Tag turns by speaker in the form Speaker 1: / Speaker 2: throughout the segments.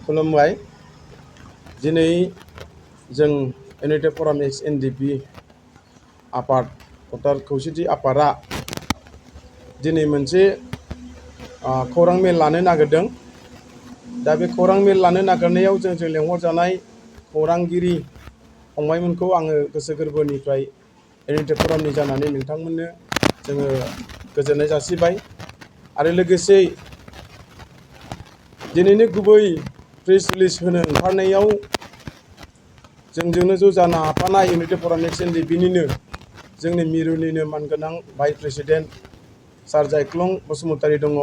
Speaker 1: खुलुमबाय। दिनै जों इउनाइटेड फराम एक्स एनडिपि आफाद भटार खौसेथि आफादा दिनै मोनसे खौरां मेल लानो नागिरदों। दा बे खौरां मेल लानो नागिरनायाव जोंजों लेंहरजानाय खौरांगिरि फंबायमोनखौ आङो गोसो गोरबोनिफ्राय इउनाइटेड फरामनि जानानै नोंथांमोननो जोङो गोजोननाय जासिबाय। आरो लोगोसे दिनैनि गुबै प्रेस रिलिज होनो ओंखारनायाव जोंजोंनो ज' जानो हाफानाय इउनाइटेड फराम एक्स एनडिपिनिनो जोंनि मिरुनिनो मानगोनां भाइस प्रेसिडेन्ट सार जायख्लं बसुमतारी दङ।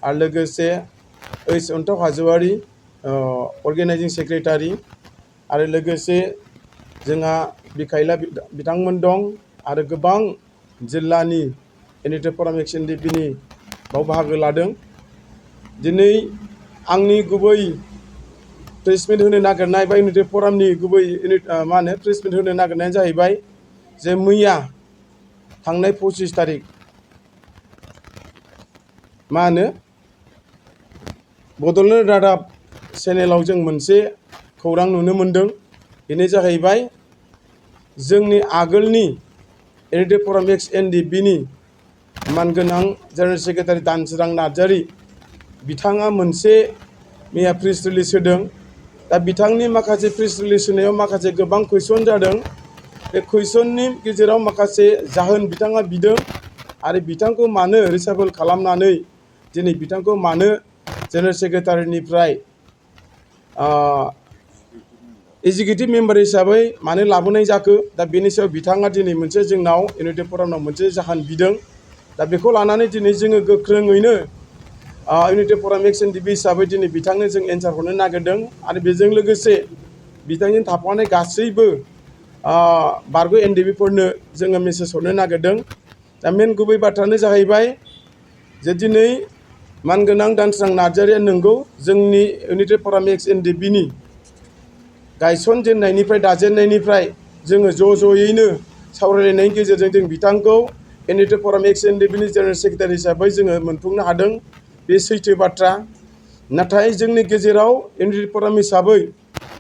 Speaker 1: आरो लोगोसे ओइस अन्थाव हाज'वारि अर्गेनाइजिं सेक्रेटारि, आरो लोगोसे जोंहा बिखायला बिथांमोन दं, आरो गोबां जिल्लानि इउनाइटेड फराम एक्स एनडिपिनि बाव बाहागो लादों। दिनै आंनि गुबै प्रेस मिट होनो नागिरनाय बा इउनाइटेड फरामनि गुबै प्रेस मिट होनो नागिरनायानो जाहैबाय जे मैया थांनाय 25 तारिख बड'लेण्ड रादाब चेनेलाव जों मोनसे खौरां नुनो मोनदों। बेनो जाहैबाय जोंनि आगोलनि इउनाइटेड फराम एक्स एनडिपिनि मानगोनां जेनेरेल सेक्रेटारि दानसोरां नार्जारि बिथाङा मोनसे मैया प्रेस रिलिज होदों। दा बिथांनि माखासे प्रेस रिलिज होनायाव माखासे गोबां कुइसन जादों। बे कुइसननि गेजेराव माखासे जाहोन बिथाङा बिदों, आरो बिथांखौ मानो रिसाफल खालामनानै दिनै बिथांखौ मानो जेनेरेल सेक्रेटारिनिफ्राय एजिकिउटिभ मेम्बार हिसाबै मानो लाबोनाय जाखो। दा बेनि सायाव बिथाङा दिनै मोनसे जोंनाव इउनाइटेड फरामनाव मोनसे जाहोन बिदों। दा बेखौ लानानै दिनै जोङो गोख्रोङैनो इउनाइटेड फराम एक्स एनडिपि हिसाबै दिनै बिथांनो जों एन्सार हरनो नागिरदों। आरो बेजों लोगोसे बिथांजों थाफानाय गासैबो बारग' एनडिपिफोरनो जोङो मेसेज हरनो नागिरदों। दा मेन गुबै बाथ्रायानो जाहैबाय जे दिनै मानगोनां दानसोरां नार्जारिया नंगौ जोंनि इउनाइटेड फराम एक्स एनडिपिनि गायसनजेननायनिफ्राय दाजेननायनिफ्राय जोङो ज' ज'यैनो सावरायलायनायनि गेजेरजों जों बिथांखौ इउनाइटेड फराम एक्स एनडिपिनि जेनेरेल सेक्रेटारि हिसाबै जोङो मोनफुंनो हादों। बे सैथो बाथ्रा। नाथाय जोंनि गेजेराव इउनाइटेड फराम हिसाबै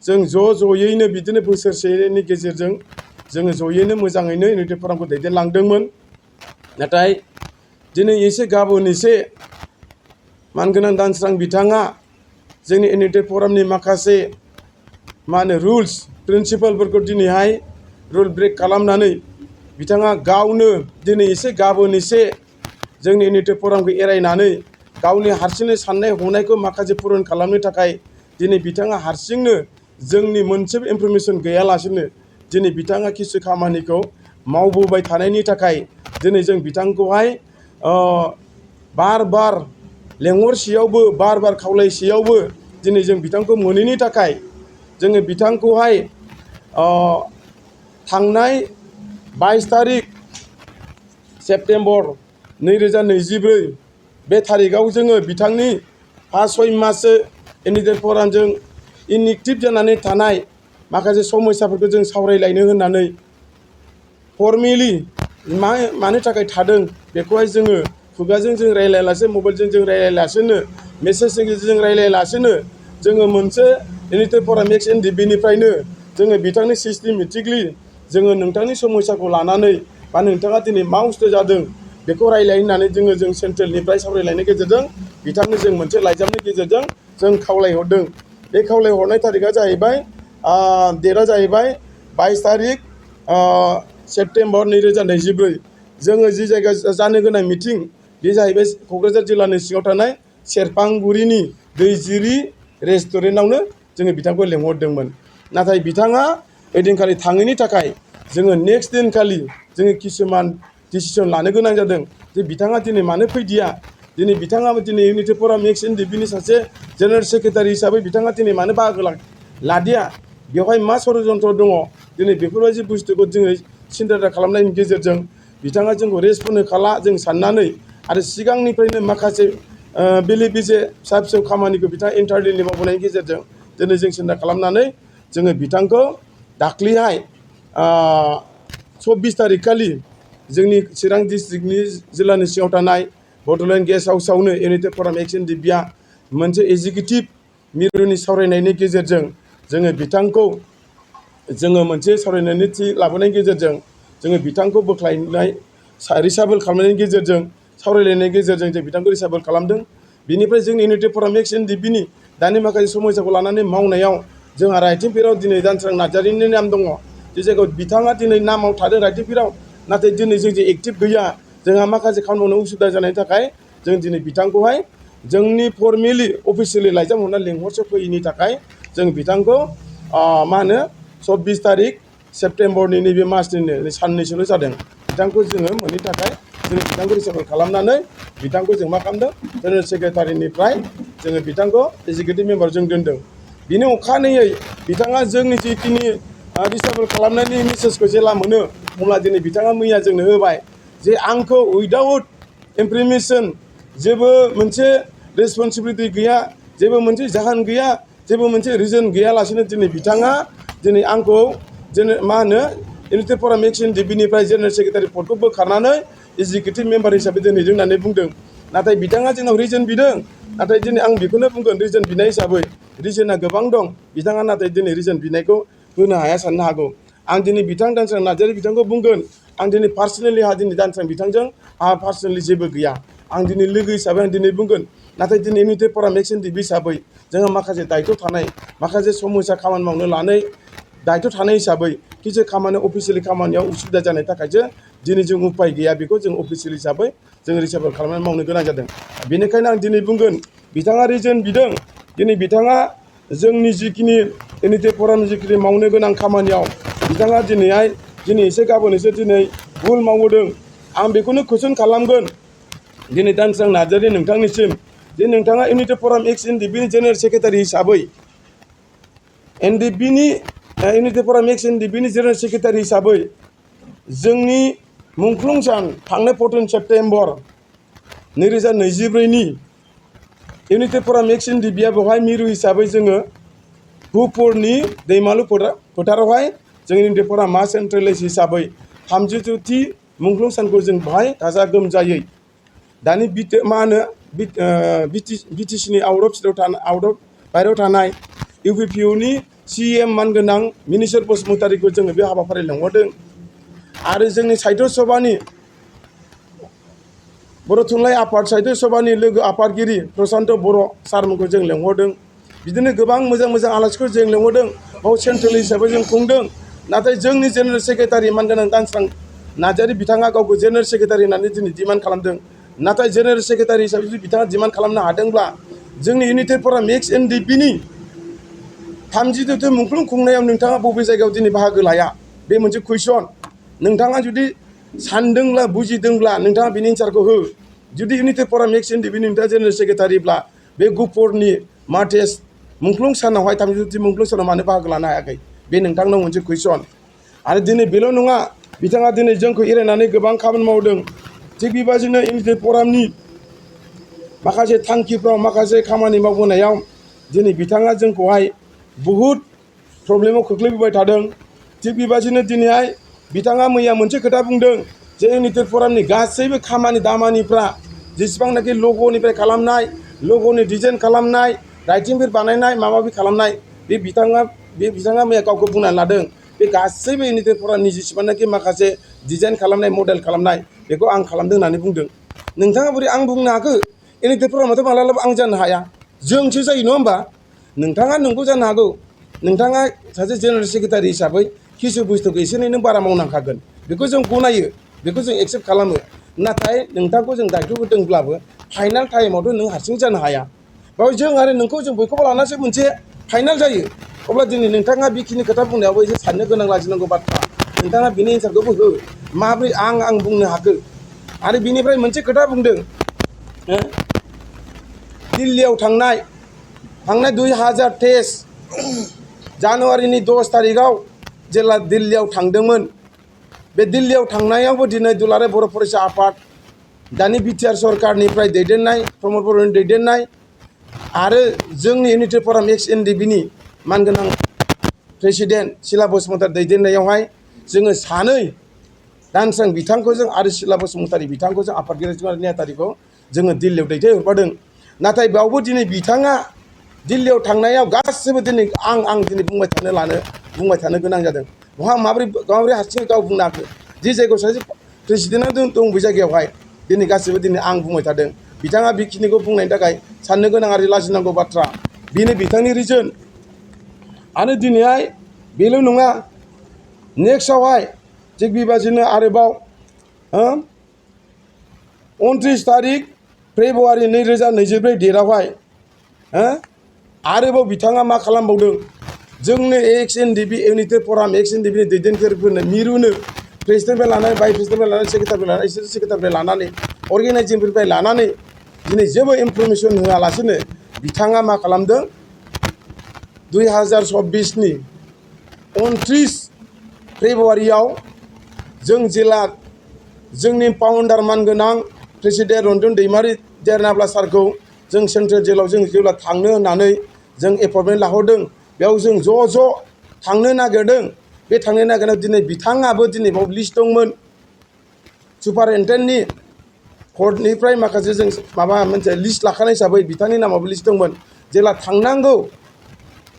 Speaker 1: जों ज' ज'यैनो बिदिनो बोसोरसेनि गेजेरजों जोङो ज'यैनो मोजाङैनो इउनाइटेड फरामखौ दैदेनलांदोंमोन। नाथाय दिनै एसे गाबोन एसे मानगोनां दानसोरां बिथाङा जोंनि इउनाइटेड फरामनि माखासे रुल्स प्रिन्सिपालफोरखौ दिनैहाय रुल ब्रेक खालामनानै बिथाङा गावनो दिनै एसे गाबोन एसे जोंनि इउनाइटेड फरामखौ एरायनानै गावनि हारसिंनो साननाय हनायखौ माखासे पुरन खालामनो थाखाय दिनै बिथाङा हारसिंनो जोंनि मोनसेबो इनफरमेसन गैयालासेनो दिनै बिथाङा किसु खामानिखौ मावबोबाय थानायनि थाखाय दिनै जों बिथांखौहाय बार बार लेंहरसेयावबो बार बार खावलायसेयावबो दिनै जों बिथांखौ मोनैनि थाखाय जोङो बिथांखौहाय थांनाय 22 तारिख सेप्तेम्बर 2024 बे थारिखआव जोङो बिथांनि 5-6 माससो इउनाइटेड फरामजों इनएक्टिभ जानानै थानाय माखासे समस्याफोरखौ जों सावरायलायनो होननानै फर्मेलि मानो थाखाय थादों बेखौहाय जोङो खुगाजों जों रायलायालासे मबाइलजों जों रायलायालासेनो मेसेजनि गेजेरजों रायलायालासेनो जोङो मोनसे इउनाइटेड फराम एक्स एनडिपिनिफ्रायनो जोङो बिथांनि सिस्टेमेटिकलि जोङो नोंथांनि समस्याखौ लानानै बा नोंथाङा दिनै मा बुस्थु जादों बेखौ रायलाय होननानै जों सेन्ट्रेलनिफ्राय सावरायलायनायनि गेजेरजों बिथांनो जों मोनसे लाइजामनि गेजेरजों जों खावलायहरदों। बे खावलायहरनाय तारिखआ जाहैबाय डेटआ जाहैबाय 22 तारिख सेप्तेम्बर 2024। जोङो जि जायगायाव जानो गोनां मिटिं बे जाहैबाय क'क्राझार जिल्लानि सिङाव थानाय सेरफांगुरिनि दैजिरि रेस्टुरेन्टआवनो जोङो बिथांखौ लेंहरदोंमोन। नाथाय बिथाङा ओइदिनखालि थाङैनि थाखाय जोङो नेक्स्ट दिनखालि जोङो किसुमान डिसिसन लानो गोनां जादों जे बिथाङा दिनै मानो फैदिया। दिनै बिथाङा दिनै इउनाइटेड फराम एक्स एनडिपिनि सासे जेनेरेल सेक्रेटारि हिसाबै बिथाङा दिनै मानो बाहागो लादिया, बेवहाय मा षड्यन्त्र दङ। दिनै बेफोरबायदि बुस्थुखौ जोङो सिन्था खालामनायनि गेजेरजों बिथाङा जोंखौ रेसपन्ड होखाला जों साननानै, आरो सिगांनिफ्रायनो माखासे बेले बेजे फिसा फिसौ खामानिखौ बिथाङा इन्टारनेलि मावबोनायनि गेजेरजों दिनै जों सिन्था खालामनानै जोङो बिथांखौ दाख्लैहाय 24 तारिख खालि जोंनि चिरां डिस्ट्रिक्टनि जिल्लानि सिङाव थानाय बड'लेण्ड गेस्ट हाउसआवनो इउनाइटेड फराम एक्स एनडिपिआ मोनसे एजिकिउटिभ मिरुनि सावरायनायनि गेजेरजों जोङो बिथांखौ जोङो मोनसे सावरायनायनि थि लाबोनायनि गेजेरजों जोङो बिथांखौ बोख्लायनाय रिसाबल खालामनायनि गेजेरजों सावरायलायनायनि गेजेरजों जों बिथांखौ रिसाबल खालामदों। बिनिफ्राय जोंनि इउनिटि फराम एक्स एन डि पिनि दानि माखासे समयसाखौ लानानै मावनायाव जोंहा रायथिंफोराव दिनै दानस्रां नार्जारिनि नाम दङ। जे जायगायाव बिथाङा दिनै नामाव थादों रायथिंफोराव, नाथाय दिनै जों जे एक्टिभ गैया, जोंहा माखासे खामानि मावनो उसुबिदा जानायनि थाखाय जों दिनै बिथांखौहाय जोंनि फर्मेलि अफिसियेलि लाइजाम हरना लिंहरसो फैयैनि थाखाय जों बिथांखौ मा होनो 24 तारिख सेप्तेम्बरनि नैबे मासनिनो साननैसोल' जादों बिथांखौ जोङो मोननि थाखाय जोङो बिथांखौ रिसाबल खालामनानै बिथांखौ जों मा खालामदों जेनेरेल सेक्रेटारिनिफ्राय जोङो बिथांखौ एजिकिउटिभ मेम्बार जों दोनदों। बिनि अखानायै बिथाङा जोंनि जिखिनि रिसाबल खालामनायनि मेसेजखौ जेला मोनो अब्ला दिनै बिथाङा मैया जोंनो होबाय जे आंखौ उइदाउट इनफरमेसन जेबो मोनसे रेसपन्सिबिलिटि गैया, जेबो मोनसे जाहोन गैया, जेबो मोनसे रिजन गैयालासेनो दिनै बिथाङा दिनै आंखौ मा होनो इउनिटि फराम एक्स एन डि पिनिफ्राय जेनेरेल सेक्रेटारि पदखौ बोखारनानै एजिकिउटिभ मेम्बार हिसाबै दोनहैदों होननानै बुंदों। नाथाय बिथाङा जोंनाव रिजन बिदों, नाथाय दिनै आं बेखौनो बुंगोन रिजन बिनाय हिसाबै रिजना गोबां दं। बिथाङा नाथाय दिनै रिजन बिनायखौ होनो हाया साननो हागौ। आं दिनै बिथां दानस्रां नार्जारि बिथांखौ बुंगोन, आं दिनै पार्सनेलि दिनै दानस्रां बिथांजों आंहा पार्सनेलि जेबो गैया। आं दिनै लोगो हिसाबै आं दिनै बुंगोन। नाथाय दिनै इउनिटि फराम एक्स एन डि पि हिसाबै जोंहा माखासे दायथ' थानाय, माखासे समयसा खामानि मावनो लानाय दायथ' थानाय हिसाबै किसु खामानि अफिसियेलि खामानियाव उसुबिदा जानायनि थाखायसो दिनै जों उपाय गैया, बेखौ जों अफिसियेल हिसाबै जों रिसाबल खालामनानै मावनो गोनां जादों। बेनिखायनो आं दिनै बुंगोन बिथाङा रिजन बिदों, दिनै बिथाङा जोंनि जिखिनि इउनिटि फराम जिखिनि मावनो गोनां खामानियाव बिथाङा दिनै एसे गाबोन एसे दिनै भुल मावबोदों। आं बेखौनो कुइसन खालामगोन दिनै दानस्रां नार्जारि नोंथांनिसिम जे नोंथाङा इउनिटि फराम एक्स एन डि पिनि जेनेरेल सेक्रेटारि हिसाबै इउनिटि फराम एक्स एन डि पिनि जेनेरेल सेक्रेटारि हिसाबै जोंनि मुंख्लं सान थांनाय 14 सेप्तेम्बर 2024नि इउनिटि फराम एक्स एन डि पिआ बेवहाय मिरु हिसाबै जोङो हुपुरनि दैमालु फोथारावहाय जों इउनिटि फराम मा सेन्ट्रेलाइज हिसाबै 32थि मुंख्लं सानखौ जों बेवहाय गाजा गोमजायै दानि मा होनो बिटिसिनि आउट अफ बायहेरायाव थानाय इउपिपिअनि सिएम मानगोनां मिनिस्टार बसुमतारीखौ जोङो बे हाबाफारि लेंहरदों। आरो जोंनि साहित्य सभानि बर' थुनलाइ आफाद साहित्य सभानि लोगो आफादगिरि प्रसान्त बर' सारमोनखौ जों लेंहरदों। बिदिनो गोबां मोजां मोजां आलासिखौ जों लेंहरदों, बाव सेन्ट्रेल हिसाबै जों खुंदों। नाथाय जोंनि जेनेरेल सेक्रेटारि मानगोनां दानस्रां नार्जारि बिथाङा गावखौ जेनेरेल सेक्रेटारि होननानै दिनै डिमान्ड खालामदों। नाथाय जेनेरेल सेक्रेटारि हिसाबै जुदि बिथाङा डिमान्ड खालामनो हादोंब्ला जोंनि इउनिटि फराम एक्स एन डि पिनि 32थि मुंख्लं खुंनायाव नोंथाङा बबे जायगायाव दिनै बाहागो लाया? बे मोनसे कुइसन। नोंथाङा जुदि सानदोंब्ला बुजिदोंब्ला नोंथाङा बिनि एन्सारखौ हो। जुदि इउनिटि फराम एक्स एन डि पिनि नोंथाङा जेनेरेल सेक्रेटारिब्ला बे गुफुरनि मार्टेस मुंख्लं सानावहाय 32थि मुंख्लं सानाव मानो बाहागो लानो हायाखै? बे नोंथांनाव मोनसे कुइसन। आरो दिनै बेल' नङा, बिथाङा दिनै जोंखौ एरायनानै गोबां खामानि मावदों। थिग बेबादिनो इउनिटि फरामनि माखासे थांखिफ्राव माखासे खामानि मावबोनायाव दिनै बिथाङा जोंखौहाय बहुद प्रब्लेमाव खोख्लैबोबाय थादों। थिग बेबादिनो दिनैहाय बिथाङा मैया मोनसे खोथा बुंदों जे इउनिटि फरामनि गासैबो खामानि दामानिफ्रा जेसेबांनाखि लग'निफ्राय खालामनाय, लग'नि डिजाइन खालामनाय, राइटिंफोर बानायनाय, माबा माबि खालामनाय, बे बिथाङा मैया गावखौ बुंनानै लादों। बे गासैबो इउनिटि फरामनि जेसेबांनाखि माखासे डिजाइन खालामनाय, मडेल खालामनाय, बेखौ आं खालामदों होननानै बुंदों। नोंथाङा बोरै आं बुंनो हाखो? इउनिटि फरामाथ' माब्लाबाबो आं जानो हाया, जोंसो जायो नङा होमबा? नोंथाङा नंगौ जानो हागौ, नोंथाङा सासे जेनेरेल सेक्रेटारि हिसाबै किसु बुस्थुखौ एसे एनै नों बारा मावनांखागोन, बेखौ जों गनायो, बेखौ जों एक्सेप्ट खालामो। नाथाय नोंथांखौ जों दायथ' होदोंब्लाबो फाइनाल टाइमावथ' नों हारसिं जानो हाया। बेयाव जों आरो नोंखौ जों बयखौबो लानासो मोनसे फाइनाल जायो। अब्ला दिनै नोंथाङा बेखिनि खोथा बुंनायावबो एसे साननो गोनां लाजिनांगौ बाथ्रा। नोंथाङा बिनि एन्सारखौबो हो, माब्रै आं बुंनो हाखो? आरो बिनिफ्राय मोनसे खोथा बुंदों, दिल्लीयाव थांनाय 2023 जानुवारिनि 10 तारिखआव जेला दिल्लीयाव थांदोंमोन, बे दिल्लीयाव थांनायावबो दिनै दुलाराय बर' फरायसा आफाद दानि बिटिआर सरकारनिफ्राय दैदेननाय प्रमद बर'नि दैदेननाय आरो जोंनि इउनिटि फराम एक्स एन डि पिनि मानगोनां प्रेसिडेन्ट सिला बसुमतारी दैदेननायावहाय जोङो सानै दानस्रां बिथांखौ जों आरो सिला बसुमतारी बिथांखौ जों आफादगिरि नेहाथारिखौ जोङो दिल्लीयाव दैथायहरफादों। नाथाय बेयावबो दिनै बिथाङा दिल्लीयाव थांनायाव गासिबो दिनै आं दिनै बुंबाय थानो गोनां जादों बहा माबोरै हारसिङै गाव बुंनो हाखो जि जायगायाव सासे प्रेसिडेन्टआ दं बे जायगायावहाय दिनै गासिबो दिनै आं बुंबाय थादों बिथाङा बेखिनिखौ बुंनायनि थाखाय साननो गोनां आरो लाजिनांगौ बाथ्रा बेनो बिथांनि रिजन आरो दिनैहाय बेल' नङा नेक्स्टआवहाय थिग बेबादिनो आरोबाव 29 तारिख फेब्रुवारि 2024 डेटआवहाय आरोबाव बिथाङा मा खालामबावदों जोंनो XNDP इउनाइटेड फराम XNDPनि दैदेनगिरिफोरनो मिरुनो प्रेसिडेन्टनिफ्राय लानानै भाइस प्रेसिडेन्टनिफ्राय लानानै सेक्रेटारिनिफ्राय लानानै अर्गेनाइजिंनिफ्राय लानानै दिनै जेबो इनफरमेसन होआलासिनो बिथाङा मा खालामदों 2024नि 29 फेब्रुवारियाव जों जेला जोंनि फाउन्डार मानगोनां प्रेसिडेन्ट रन्जन दैमारि देरनाब्ला सारखौ जों सेन्ट्रेल जेलाव जों जेब्ला थांनो होननानै जों एपइन्टमेन्ट लाहरदों बेयाव जों ज' थांनो नागिरदों बे थांनो नागिरनायाव दिनै बिथाङाबो दिनै बाव लिस्ट दंमोन सुपारिनटेन्डेन्टनि कर्टनिफ्राय माखासे जों माबा मोनसे लिस्ट लाखानाय हिसाबै बिथांनि नामाबो लिस्ट दंमोन जेला थांनांगौ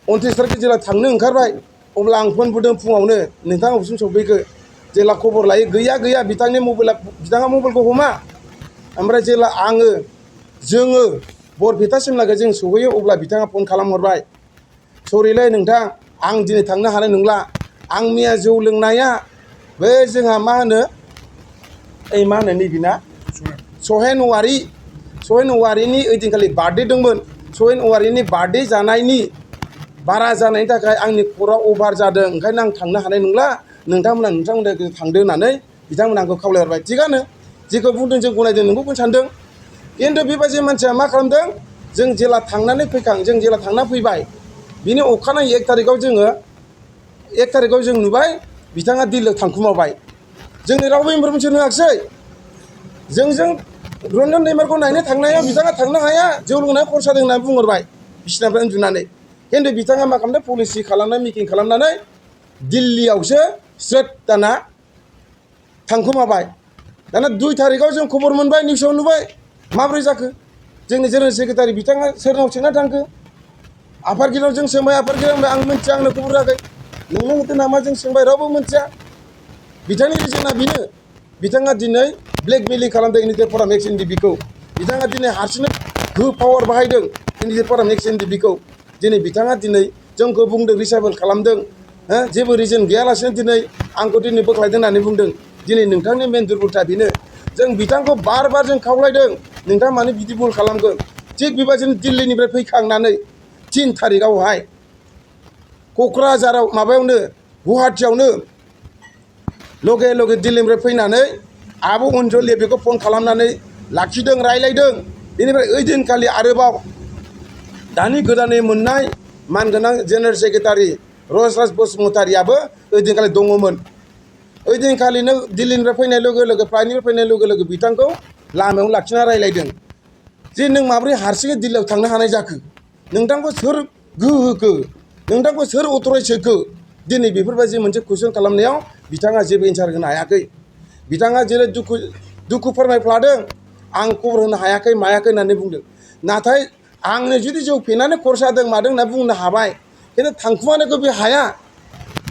Speaker 1: 29 तारिख जेला थांनो ओंखारबाय अब्ला आं फन बुदों फुङावनो नोंथाङा बबेसिम सफैखो जेला खबर लायो गैया बिथांनि बिथाङा मबाइलखौ हमा ओमफ्राय जेला जोङो बरपेटासिम लागै जों सहैयो अब्ला बिथाङा फन खालामहरबाय सरिलै नोंथां आं दिनै थांनो हानाय नंला आं मैया जौ लोंनाया बै जोंहा मा होनो नैबेना सहेन औवारिनि ओइदिनखालि बार्थडे दंमोन सहेन औवारिनि बार्थडे जानायनि बारा जानायनि थाखाय आंनि खर'आ अभार जादों ओंखायनो आं थांनो हानाय नंला नोंथांमोना थांदो होननानै बिथांमोना आंखौ खावलायहरबाय थिगानो जेखौ बुंदों जों गनायदों नोंगौखौनो सानदों खिन्थु बेबायदि मानसिया मा खालामदों जों जेला थांनानै जों जेला थांना फैबाय बिनि अखानायै 1 तारिखआव जों नुबाय बिथाङा दिल्लीयाव थांखुमाबाय जोंनि रावबो इनफरमेसन होआखिसै जों रन्जन दैमारिखौ नायनो थांनायाव बिथाङा थांनो हाया जौ लोंनाया खरसा जादों होननानै बुंहरबाय बिसिनाफ्राय उन्दुनानै खिन्थु बिथाङा मा खालामदों पलिसि खालामनानै मिटिं खालामनानै दिल्लीयावसो स्रोद दाना थांखुमाबाय दाना 2 तारिखआव जों खबर मोनबाय निउसाव नुबाय माब्रै जाखो जोंनि जेनेरेल सेक्रेटारि बिथाङा सोरनाव सोंना थांखो आफादगिरिनाव जों सोंबाय आफादगिरिया होनबाय आं मिथिया आंनो खबर होआखै नोंनो होदो नामा जों सोंबाय रावबो मिथिया बिथांनि रिजना बेनो बिथाङा दिनै ब्लेकमेलिं खालामदों इउनाइटेड फराम XNDPखौ बिथाङा दिनै हारसिंनो पावार बाहायदों इउनाइटेड फराम XNDPखौ दिनै बिथाङा दिनै जोंखौ बुंदों रिसाइबल खालामदों जेबो रिजन गैयालासेनो दिनै आंखौ दिनै बोख्लायदों होननानै बुंदों दिनै नोंथांनि मेन दुर्बलथा बेनो जों बिथांखौ बार जों खावलायदों नोंथाङा मानो बिदि भुल खालामगोन थिग बेबायदिनो दिल्लीनिफ्राय फैखांनानै 3 तारिखआवहाय क'क्राझाराव माबायावनो गुवाहाटियावनो लगे दिल्लीनिफ्राय फैनानै आब' अनजलिया बेखौ फन खालामनानै लाखिदों रायलायदों बेनिफ्राय ओइदिनखालि आरोबाव दानि गोदानै मोननाय मानगोनां जेनेरेल सेक्रेटारि रजराज बसुमतारियाबो ओइदिनखालि दङमोन ओइदिनखालिनो दिल्लीनिफ्राय फैनाय लोगो फ्लाइटनिफ्राय फैनाय लोगो बिथांखौ लामायाव लाखिना रायलायदों जे नों माबोरै हारसिङै दिल्लीयाव थांनो हानाय जाखो नोंथांखौ सोर गोहो होखो नोंथांखौ सोर अथराइज होखो दिनै बेफोरबायदि मोनसे कुइसन खालामनायाव बिथाङा जेबो एन्सार होनो हायाखै बिथाङा जेरै दुखु फोरमायफ्लादों आं खबर होनो हायाखै मायाखै होननानै बुंदों नाथाय आंनो जुदि जौ फेनानै खरसा जादों मादों होनना बुंनो हाबाय खिन्थु थांखुमानोखौ बे हाया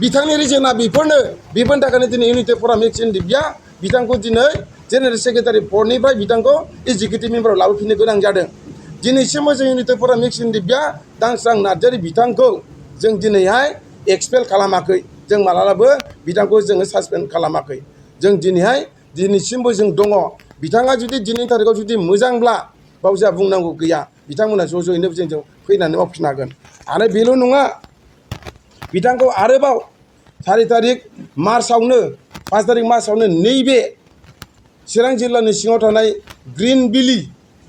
Speaker 1: बिथांनि रिजना बेफोरनि थाखायनो दिनै इउनाइटेड फराम XNDPआ बिथांखौ दिनै जेनेरेल सेक्रेटारि बर्डनिफ्राय बिथांखौ एग्जिकिउटिभ मेम्बाराव लाबोफिननो गोनां जादों दिनैसिमबो जों इउनाइटेड फराम XNDPआ दांस्रां नार्जारि बिथांखौ जों दिनैहाय एक्सपेल खालामाखै जों मालाबाबो बिथांखौ जोङो सासपेन्ड खालामाखै जों दिनैसिमबो जों दङ बिथाङा जुदि दिनैनि तारिखआव जुदि मोजांब्ला बाव जोंहा बुंनांगौ गैया बिथांमोना ज'यैनो जोंजों फैनानै मावफिननो हागोन आरो बेल' नङा बिथांखौ आरोबाव 4 तारिख मार्चआवनो 5 तारिख मार्चआवनो नैबे चिरां जिल्लानि सिङाव थानाय ग्रिन भेलि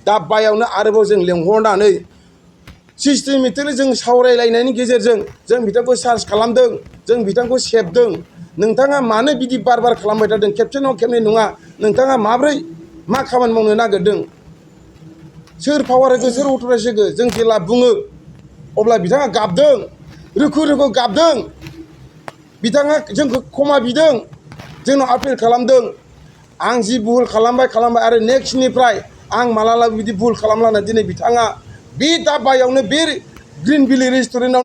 Speaker 1: दाब्बायावनो आरोबाव जों लेंहरनानै सिस्टेमेटिकलि जों सावरायलायनायनि गेजेरजों जों बिथांखौ सार्च खालामदों जों बिथांखौ सेबदों नोंथाङा मानो बिदि बार खालामबाय थादों खेबसे नङा खेबनै नङा नोंथाङा माब्रै मा खामानि मावनो नागिरदों सोर पावार होखो सोर अथराइज होखो जों जेला बुङो अब्ला बिथाङा गाबदों रोखो गाबदों बिथाङा जोंखौ क्षमा बिदों जोंनाव आपिल खालामदों आं जि भुल खालामबाय आरो नेक्स्टनिफ्राय आं मालाबाबो बिदि भुल खालामला होनना दिनै बिथाङा बे दाब्बायावनो बे ग्रिन भेलि रेस्टुरेन्टआव